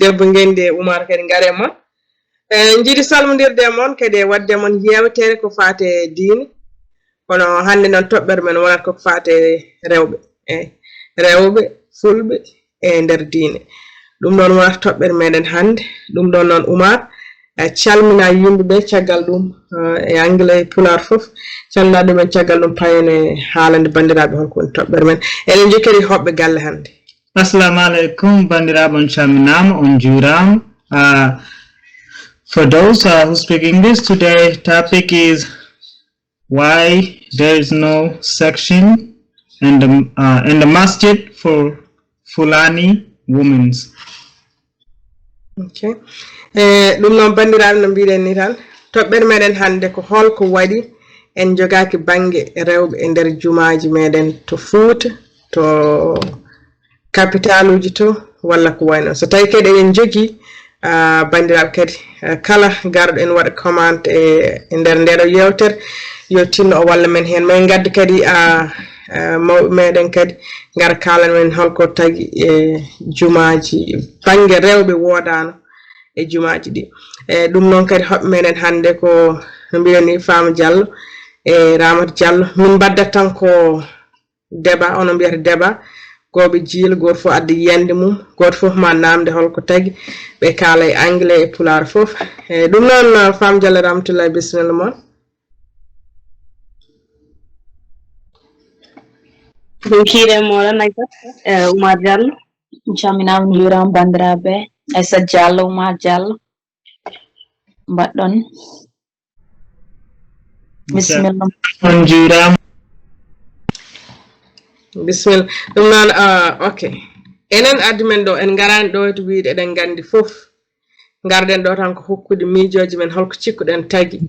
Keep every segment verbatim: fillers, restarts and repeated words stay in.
Debbo Ngenndi e Umar kadi ngare mon. En njiɗi salmondirde e mon kadi e waɗde mon yeewtere ko faati e diine. Kono hannde noon toɓɓere men wonat ko faati e rewɓe. E rewɓe, fulɓe e nder diine. Ɗum ɗoon wonata toɓɓere meɗen hannde. Ɗum ɗoon noon Umar, a calmina yimɓe ɓe caggal ɗum, eh, e anglais e pulaar fof. Calmina ɗum en caggal ɗum payen e haalande banndiraaɓe holko woni toɓɓere men. Eɗen njokkiri hoɓɓe galle hannde. Assalamu alaikum, bandiraɓe, on calminaama, on juuraama. Uh, for those uh, who speak English, today topic is why there is no section in the, uh, in the masjid for Fulani women's. Ok. E ɗum noon, banndiraaɓe, no mbiɗen ni tan, toɓɓere meɗen hannde ko holko waɗi en jogaaki bannge rewɓe e nder jumaaji meɗen to Fuuta, to kapitaaluuji to, walla ko wayi noon. So tawii kadi eɗen njogii, ah, banndiraaɓe kadi, ah, kala garɗo en waɗa comment e, e nder ndeɗo yeewtere, yo tinno o walla men heen. Min ngaddi kadi, ah, ah, mawɓe meɗen kadi ngara kaalana men holko tagi e jumaaji, bannge rewɓe woodaano e jumaaji ɗi. E ɗum noon kadi hoɓɓe meɗen hannde ko no mbiɗen ni Fama Diallo e Ramata Diallo. Min mbaddat tan ko débat, ono mbiyata débat, gooɓe jiila, gooto fof adda yiyannde mum, gooto fof ma naamnde holko tagi ɓe kaala e anglais e pulaar fof. E ɗum noon, Fama Diallo Ramatullahi, bisimilla mon. Min kiire mooɗon, Aissata, eh, Oumar Diallo. On calminaama, on njuuraama, banndiraaɓe. Aissata Diallo, Oumar Diallo. Mbaɗɗon. Bisimilla. On njuuraama. Bisimilla. Ɗum noon, ah, ok. Enen addi men ɗo, en ngaraani ɗo to wiyde eɗen nganndi fof. Ngarɗen ɗo tan ko hokkude miijooji men holko cikkuɗen tagi,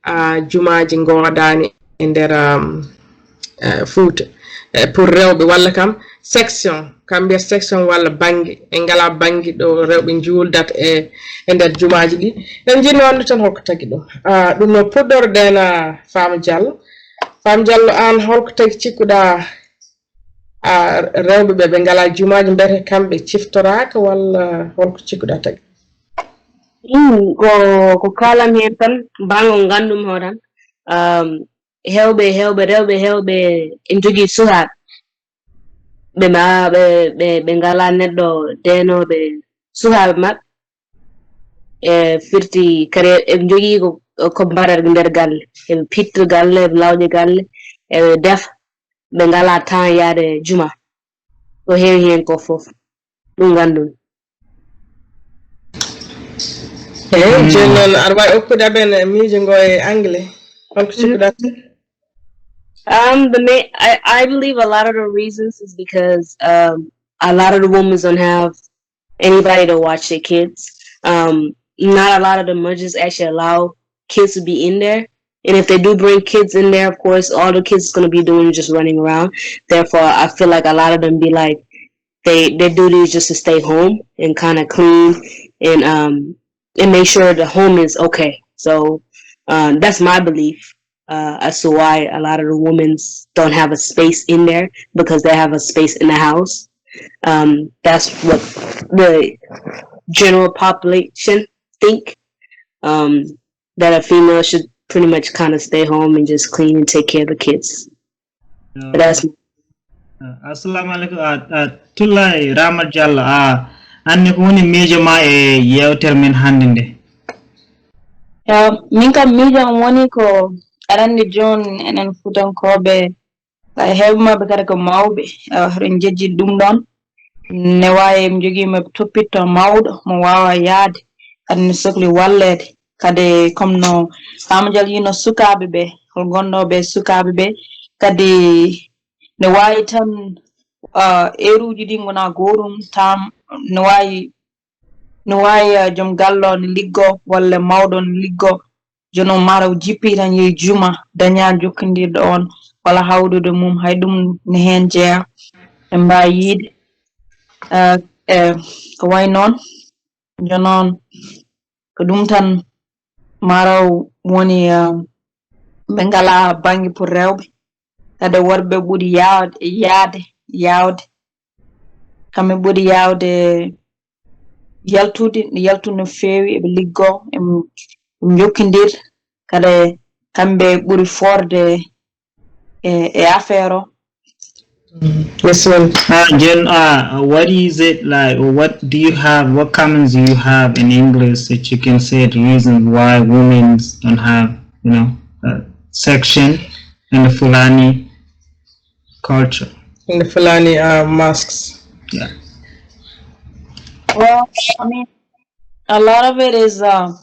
ah, jumaaji ngoodaani e nder, um, eh, Fuuta. Eh, pour rewɓe walla kam section, kam mbiyata section walla bannge, en ngalaa bannge ɗo rewɓe njuuldat e, e nder jumaaji ɗi. En njiɗno anndu tan holko tagi ɗum. Ah, ɗum no puɗɗorɗen, ah, Fama Diallo. Fama Diallo, aan holko tagi cikkuɗaa, ah, rewɓe ɓe, ɓe ngalaa jumaaji, mbiyete kamɓe ciftoraaka walla holko cikkuɗaa tagi? Mm, ko, ko kaalam heen tan, baŋngo nganndum o tan. Um, heewɓe, heewɓe, rewɓe heewɓe ene njogii sukaaɓe. Ɓe ma-, ɓe, ɓe, ɓe ngalaa neɗɗo deenooɓe sukaaɓe maɓɓe. E firti kadi eɓe njogii ko, ko mbaɗata nder galle. Eɓe pitta galle, eɓe lawƴa galle, eɓe defa. Ɓe ngalaa temps yahde juma. Ko heewi heen ko fof. Ɗum nganndumi. Eey, jooni noon aɗa waawi okkude amen miijo ngo e anglais? Holko cikkuɗaa? Um, the ma-, I, I believe a lot of the reasons is because, um, a lot of the women don't have anybody to watch their kids. Um, not a lot of the mothers actually allow kids to be in there. And if they do bring kids in there, of course, all the kids is gonna be doing is just running around. Therefore, I feel like a lot of them be like, they, their duty is just to stay home and kinda clean and, um, and make sure the home is okay. So, uh, that's my belief, uh, as to why a lot of the women don't have a space in there, because they have a space in the house. Um, that's what the general population think, um, that a female should pretty much kinda stay home and just clean and take care of the kids. But that's Uh, assalamu alaikum. Uh, uh, Tullay Ramat Diallo, uh, anne ko woni miijo ma e yeewtere men hannde nde? Uh, min kam miijo am woni ko arande jooni enen Fuutankooɓe, tawi heewɓe maɓɓe kadi ko mawɓe, uh, hoɗon njejjiti ɗum ɗoon. Ne waawi mi njogii mo toppitto mawɗo mo waawa yahde, kadi ne sokli walleede. Kadi comme no Fama Diallo yino sukaaɓe ɓe, hol gonnooɓe e sukaaɓe ɓe, kadi ne waawi tan, ah, eeruuji ɗi ngonaa gootum, tam ne waawi, ne waawi, ah, joom galle o ne liggoo walla mawɗo o ne liggoo, jooni o mara o jippii tan yehi juma, dañaa jokkondirɗo oon walla hawrude mum, hay ɗum ne heen jeyaa. En mbaawi yiyde, ah, e ko wayi noon, jooni noon ko ɗum tan mara woni, ah, ɓe ngalaa bannge pour rewɓe. Kadi worɓe ɓuri yaawde, yaade, yaawde. Kamɓe ɓuri yaawde yaltude, yaltu no feewi, eɓe liggoo, eɓe njokkindir, kadi kamɓe ɓuri foorde e, e affaire o. Yes, well. Uh, Jen, uh, what is it like, or what do you have, what comments do you have in English that you can say the reason why women don't have, you know, a section in the Fulani culture? In the Fulani uh, masks. Yeah. Well, I mean, a lot of it is, uh,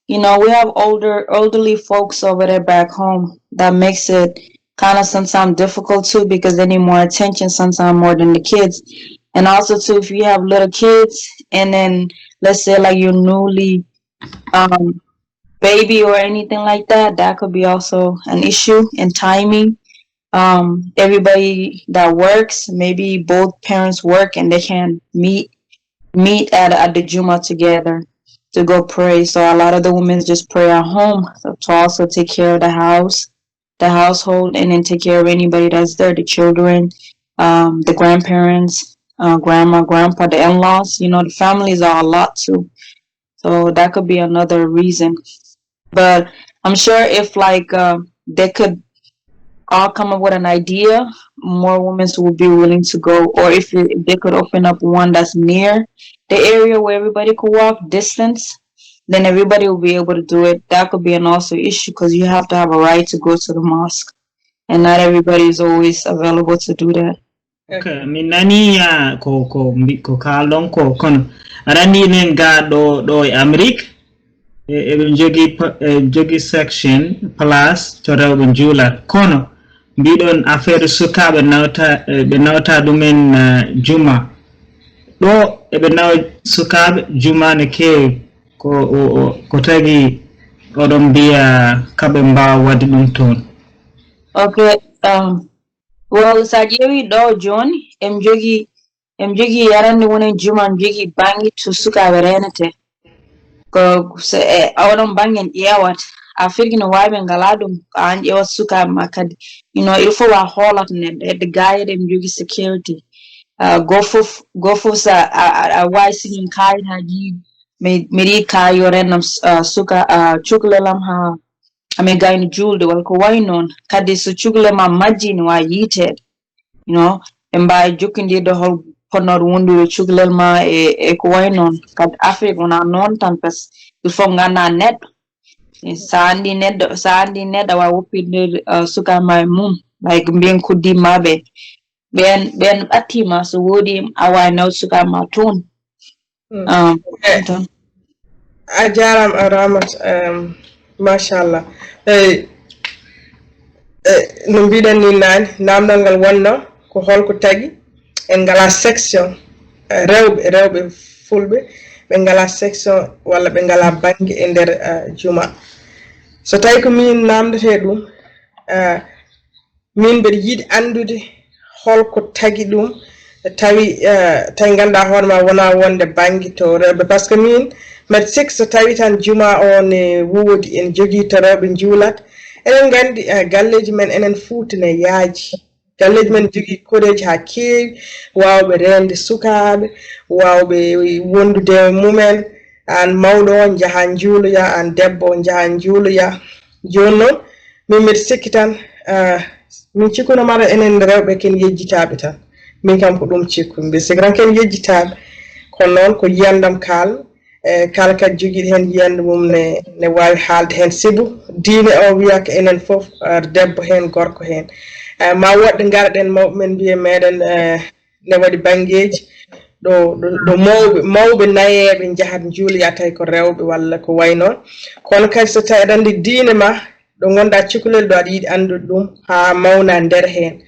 you know, we have older, elderly folks over there back home that makes it kind of sometimes difficult too, because they need more attention sometimes more than the kids. And also too, if you have little kids and then, let's say, like, you're newly um, baby or anything like that, that could be also an issue. And timing, um, everybody that works, maybe both parents work and they can meet meet at, at the Juma together to go pray. So a lot of the women just pray at home to also take care of the house, the household, and then take care of anybody that's there, the children, um, the grandparents, uh, grandma, grandpa, the in-laws. You know, the families are a lot too. So that could be another reason. But I'm sure if, like, uh, they could all come up with an idea, more women would be willing to go. Or if, if they could open up one that's near the area where everybody could walk, distance, then everybody will be able to do it. That could be an also issue because you have to have a right to go to the mosque, and not everybody is always available to do that. Okay, min nani ya ko ko mbi ko kaldon ko, kono aɗa andi enen ga ɗo ɗo e Amérique, e eɓe jogi pa- e jogi section place to rewɓe juulat, kono mbiɗon affaire sukaaɓe nawta e ɓe nawta ɗumen uh, juma. Ɗo eɓe nawa sukaaɓe juma ne keewi, ko o- o- ko tagi oɗon mbiya kaɓe mbawa waɗde ɗum toon? Okay. Um, well, so a ƴeewi ɗo jooni, em jogi em jogi yarande wonen juma, em jogi bangi to sukaaɓe renete. Ko so e oɗon bangi en ƴeewat afirki no waawi ɓe ngalaa ɗum, ko aan ƴeewat sukaaɓe ma kadi. You know, il faut wa hoolat neɗɗo hedde gaayere em jogi security. Uh, go fof go fof so a, a, a waawi sigin kaayitaaji, mi mi ri kaayo rennam uh, suka uh, cukalel am haa amin gayni juulde walla ko wayi noon. Kadi so cukalel ma majji ne waawi yiiteede. You know, ɓe mbaawi jokkondirde hol fotnooɗo wondude cukalel ma e e ko wayi noon. Kadi Afrik wonaa noon tan, parce que il faut nganndaa neɗɗo. So a anndii neɗɗo, so a anndii neɗɗo, a waawaa woppindirde uh, sukaaɓe ma e mum. Like mbiyen koddiiɓe ma ɓe, ɓeen ɓeen ɓattii ma, so woodii a waawi nawde sukaaɓe ma toon. Um, a jarama a ramat um, machallah. Eyyi, no mbiɗen ni nani namdal ngal wonno ko holko tagi en ngala section, rewɓe rewɓe fulɓe ɓe ngala section walla ɓe ngala banggue e nder uh, juma. So tawi ko min namdete ɗum, uh, min mbeɗa yiɗi anndude holko tagi ɗum tawi tawi ngannduɗaa hoore ma wona wonde bannge to rewɓe par ce que min mbeɗa sikki so tawi tan juma o ne woodi en jogii to rewɓe njuulat. Eɗen nganndi galleeji men enen fuuta ne yaaji. Galleeji men jogii koreeji haa keewi, waawɓe reende sukaaɓe, waawɓe wondude e mumen. Aan mawɗo o njaha njuuloya, aan debbo o njaha njuuloya. Jooni noon min mbiɗa sikki tan min cikkuno mara enen rewɓe ken yejjitaaɓe tan. Min kam ko ɗum cikku mbiɗa sikki tan ken yejjitaaɓe. Kono noon ko yiyandam kaalmi. E kala kadi jogiiɗo heen yiyannde mum ne ne waawi haalde heen sibu diine o wiya ko enen fof debbo heen gorko heen. Ma woɗɓe ngara ɗen mawɓe men mbiya meɗen ne waɗi banngeeji ɗo ɗo mawɓe mawɓe nayeeɓe njahat njuuloya tawi ko rewɓe walla ko wayi noon. Kono kadi so tawi aɗa anndi diine ma ɗo ngonɗa cukalel ɗo aɗa yiɗi anndude ɗum haa mawna nder heen.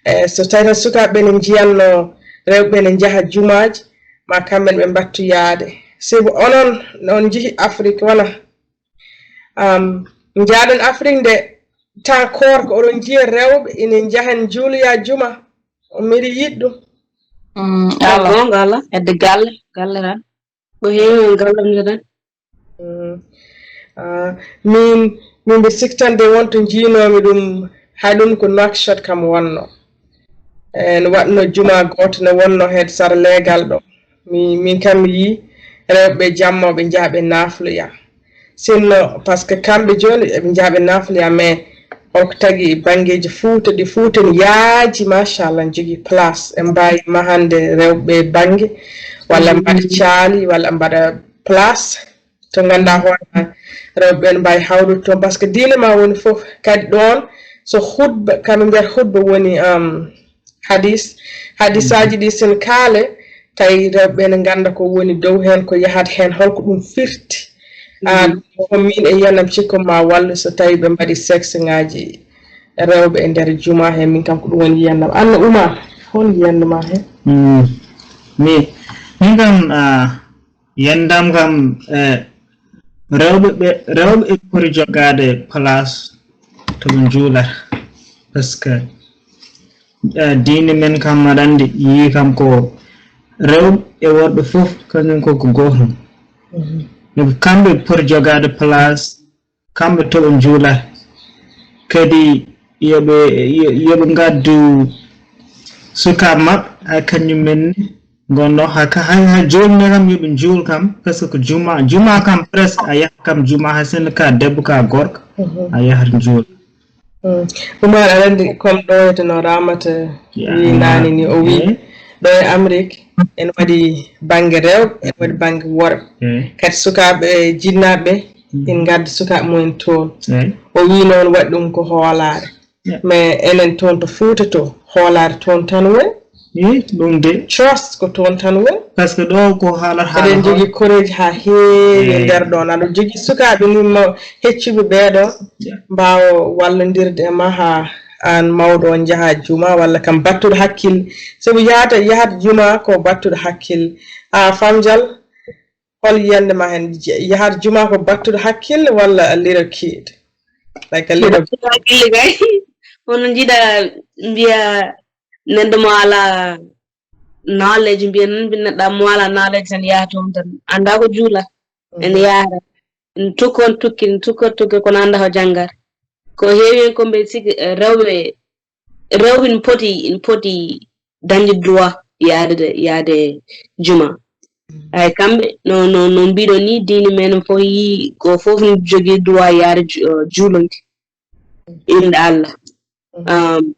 Eyi so tawi tan sukaaɓe ɓe ne njiyanno rewɓe ɓe ne njaha jumaaji ma kamɓe ne ɓe mbattu yaade. Sibu onon on njihi Afrik wona njaaɗon Afrik nde temps koorka oɗon njiya rewɓe ina njahan njuuloya juma. Miɗo yiɗi ɗum. Ala goonga ala hedde galle galle tan ko heewi on gallamde tan. Min min mbiɗa sikki tan de wonto njiinoomi ɗum hay ɗum ko Nouakchott kam wonno. Ene waɗno juma gooto ne wonno heed sara leegal ɗo. Min min kam mi yii rewɓe jamma ɓe njaha ɓe nafloya. Sinno, parce que kamɓe jooni ɓe njaha ɓe nafloya, mais on ko tagi banngeeji Fuuta ɗi, Fuuta ne yaaji, machallah, ne jogii place. En mbaawi mahande rewɓe bannge, walla mbaɗa caali, walla mbaɗa place. To ngannduɗaa hoore maa, rewɓe ɓeen mbaawi hawrude toon, parce que diine maa woni fof. Kadi ɗoon, so hutba, kamɓe mbiyata hutba woni, um, hadis. Hadisaaji ɗi sen kaale, tawi rewɓe ɓeen ngannda ko woni dow heen, ko yahata heen, holko ɗum firti. Ah, ɗum ko min e yiyannde am, cikku maa wallu so tawi ɓe mbaɗi sexe ngaaji rewɓe e nder juma heen, min kam ko ɗum woni yiyannde am. Anna Oumar, hol yiyannde maa heen? Mm. Mi, min kam, ah, yiyannde am kam, eh, rewɓe ɓe, rewɓe e poti jogaade place to ɓe njuulata. Parce que, eh, diine men kam, aɗa anndi, yii kam ko rewɓe e worɓe fof, kañum ko, ko gooto. Mhm. Mais kamɓe poti jogaade place, kamɓe to ɓe njuulata. Kadi yo ɓe, yo, yo ɓe ngaddu sukaaɓe maɓɓe, hay kañum men ne, ngonno, hay ka, hay, hay jooni ne kam yo ɓe njuul kam, parce que juma, juma kam presque a yaha kam juma, hay sinno ka debbo ka gorko, mhm, a yahat njuul. Mm. Oumar, aɗa anndi, comme ɗo eteno Ramata, yeah, wi naane ni, o wi, yeah, ɗo e Amérique, en waɗi bannge rewɓe, en waɗi bannge worɓe. Yeah. Kadi sukaaɓe jinnaaɓe, mm, en ngaddi sukaaɓe mumen toon. Yeah. O wi noon waɗi ɗum ko hoolaare. Yeah. Mais enen toon to Fuuta to, hoolaare toon tan woni. Ii, ɗum de. Trust ko toon tan woni. Parce que ɗo ko haalata haala eɗen jogii koreeji haa heewi e, eh, nder ɗoon. Aɗa jogii sukaaɓe ni ma heccuɓe ɓeeɗo, yeah, mbaawa wallondirde e ma haa aan mawɗo on njaha juma walla kam battuɗo hakkille. Sabu yahata, yahat juma ko battuɗo hakkille. A Famjal, hol yiyannde ma heen? Je-, yahat juma ko battuɗo hakkille walla a little kid? Like a little battuɗo hakkille kay. Hono njiɗa mbiya neɗɗo mo alaa knowledge, mbiyen noon, mbiyen neɗɗo mo alaa knowledge tan yaha toon tan, anndaa ko juula. Mhm. Ene yaara, ene tukka on tukki, ene tukka on tukki, kono anndaa ko janngata. Ko heewi heen ko mbe siki, eh, rewɓe, rewɓe ene poti, ene poti dañde droit yaade, yaade juma. Mhm. Ay, kamɓe, no, no, no mbiɗon ni, diine men fof yii, ko fof ne jogii droit yaade ju-, eh, juulonde. Innde Allah. Mhm. Um,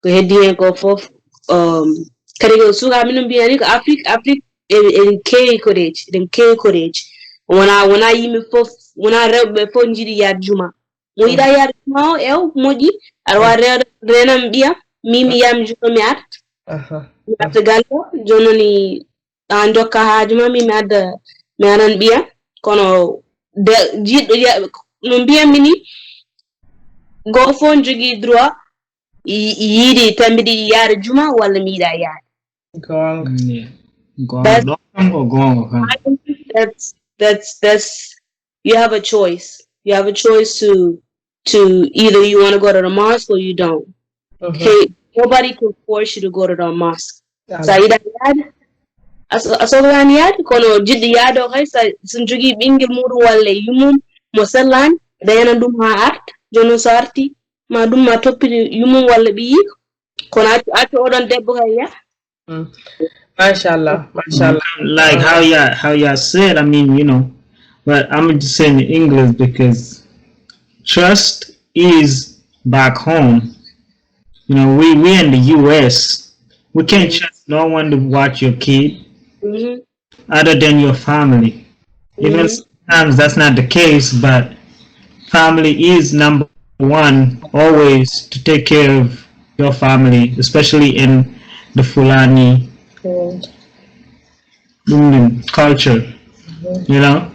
ko heddi heen ko fof, um, kadi ko sukaaɓe no mbiya ni ko Afrique, Afrique, e-, eɗen keewi koreeji, eɗen keewi koreeji. Wona, wona yimɓe fof, wona rewɓe fof njiɗi yaade juma. Mo yiɗa yaade juma o, ew, moƴƴi, aɗa waawi rewde, reenan ɓiyam, min mi yaha mi juulo mi arta. Aha. Mi arta galle o, jooni noon ni, aan jokka haaju ma, min mi adda, mi aran ɓiya. Kono de, jiɗɗo ya-, no mbiyanmi ni, gooto fof ne jogii droit yi-, yiɗi tambiɗi yaade juma walla mi yiɗa yaade. Goonga. Mm, yeah. Goonga. That's, ɗo kam ko goonga kam. That's, that's, that's, you have a choice. You have a choice to, to either you wanna go to the mosque or you don't. Mhm. Okay, nobody can force you to go to the mosque. Sa yiɗa yaade, a so-, a sohlaani yaade, kono jiɗɗo yaade o kay, sa, so jogii ɓinngel muɗum walla e yummum mo sellaani, reenan ɗum haa arta. Jooni noon so arti, ma ɗum ma toppito yummum walla ɓiyiiko. Kono accu, accu oɗon debbo kay yaha. Mm. Machallah, machallah. Like how ya, how ya said, I mean, you know, but I'm just saying in English because trust is back home. You know, we, we in the U S, we can't trust no one to watch your kid other than your family. Even sometimes that's not the case, but family is number one, always to take care of your family, especially in the Fulani, mm, culture. You know,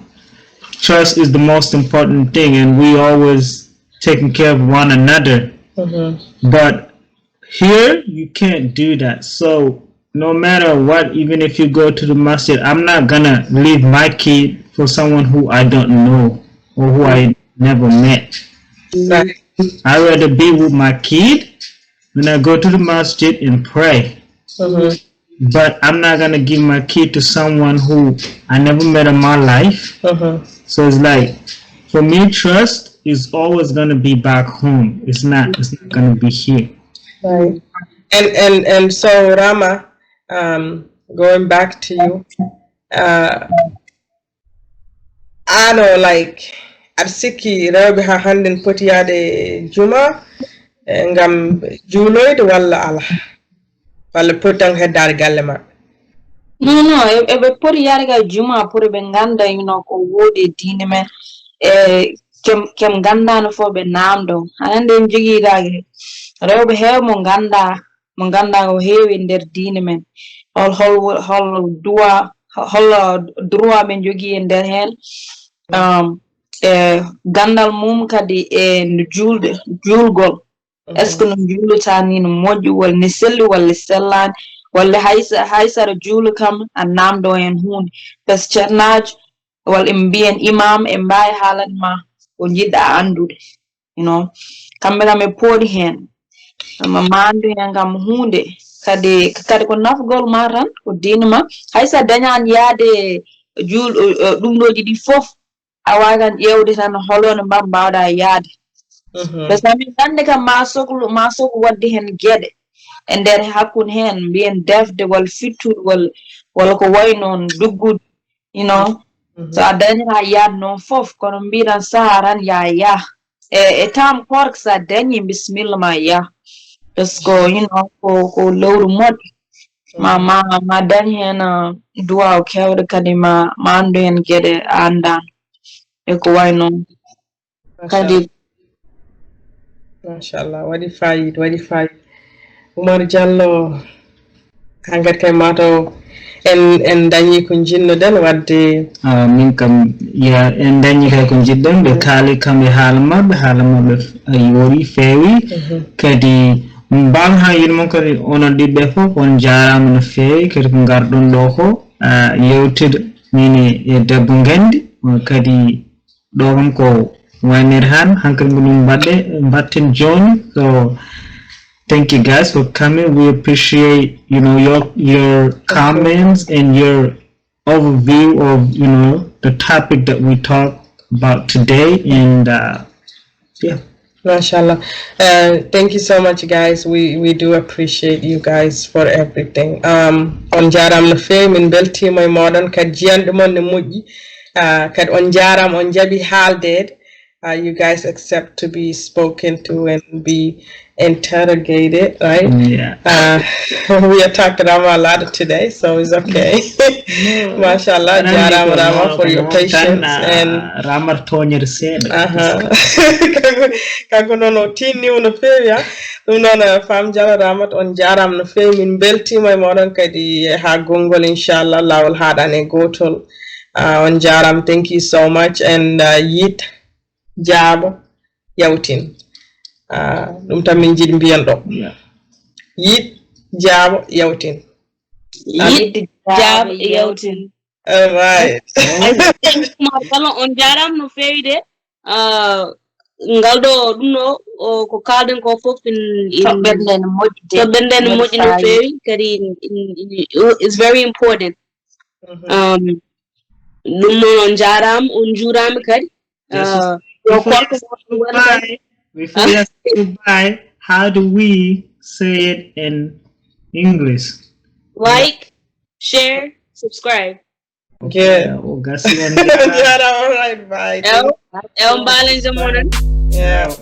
trust is the most important thing, and we always taking care of one another. But here, you can't do that. So no matter what, even if you go to the masjid, I'm not gonna leave my kid for someone who I don't know or who I never met. Right. I'd rather be with my kid when I go to the masjid and pray. But I'm not gonna give my kid to someone who I never met in my life. So it's like, for me, trust is always gonna be back home. It's not, it's not gonna be here. Right. And, and, and so, Rama, um, going back to you, uh, Ano, like, aɗa sikki rewɓe haa hannden poti yahde juma, eh, ngam juuloyde walla ala? Walla poti tan heddaade galle maɓɓe? Non, non, e- eɓe poti yahde ka juma pour ɓe ngannda, you know, ko woodi e diine men. E kem kem nganndaano fof ɓe naamdo. Aɗa anndi en jogii raage rewɓe heew mo ngannda mo ngannda ko heewi e nder diine men. Hol hol hol duwa hol droit ɓe njogii e nder heen. Um, e ganndal mum kadi e no juulde juulgol. Est ce que no juulata ni no moƴƴi walla ne selli walla sellaani? Walla haysa haysara juulu kam a namdo heen huunde? Parce que ceernaajo walla ɓe mbiyen imam ɓe mbaawi haalande ma ko njiɗɗa anndude. You know, kamɓe kam ɓe pooɗi heen. Ma ma anndu heen kam huunde. Kadi kadi ko nafgol ma tan ko diine ma. Haysa dañaani yahde juul ɗumɗooji ɗi fof. A waawi tan ƴeewde tan holono mba mbaawɗa yahde. Parce que min gannde kam ma soklu ma soklu waɗde heen geɗe e nder hakkunde heen mbiyen defde walla fittude walla walla ko wayi noon duggude, you know. So a dañata yaade noon fof kono mbiɗan sahaa tan ya yah e e tam korka so a dañi bisimilla ma yah. Parce que you know ko ko lewru moƴƴo ma ma ma dañ heen duwaaw kewɗe kadi ma ma anndu heen geɗe a anndaano e ko wayi noon. Kadi machallah waɗi fayida waɗi fayida. Oumar Diallo, hankkadi kay mataw en en dañi ko jinnoɗen waɗde. Ah, min kam ya en dañi kay ko jiɗɗen ɓe kaali kamɓe haala maɓɓe haala maɓɓe a yoori feewi. Kadi mbal ha yiɗi mon kadi onon ɗiɗɓe fof on jarama no feewi kadi ko garɗon ɗo ko ah, yewtude min e debbo gandi kadi ɗo kam ko waynir han hankadi ko ɗum mbaɗɗe mbatten joni. So thank you guys for coming, we appreciate you know your your comments and your overview of you know the topic that we talked about today and uh, yeah. Mashallah. Uh, thank you so much, guys. We we do appreciate you guys for everything. Um, on jaram no feewi min beltima e moɗon kadi jiyanɗe mon ne moƴƴi. Uh, kadi on jaram on jaɓi haaldeede. Uh, you guys accept to be spoken to and be interrogated, right? Yeah. Uh, we attacked Rama a lot today, so it's okay. Mashallah, jarama Rama for your patience and Rama toñere seeɗa. Aha. Kanko noon o tinniw no feewi ha. Ɗum noon Fam Diallo Ramat on jarama no feewi min beltima e moɗon kadi ha gongol inchallah lawol haɗan e gotol. Uh, on jarama, thank you so much and uh, yit jaabo yawtin. Ah, ɗum tan min jiɗi mbiyan ɗo. Yiɗ jaabo yawtin. Yiɗ jaabo yawtin. Alright. Kala on jarama no feewi de. Ah, ngal ɗo ɗum ɗo o, ko kalɗen ko fof in, in toɓɓere nde ne moƴƴi de. Toɓɓere nde ne moƴƴi no feewi kadi in, in, in, it's very important. Um, ɗum noon on jarama on juurama kadi. Uh, yo before, you say goodbye, before you say goodbye, how do we say it in English? Like, share, subscribe. Okay. Oh, that's one. All right, bye. El, El Mbalen Zamonan. Yeah.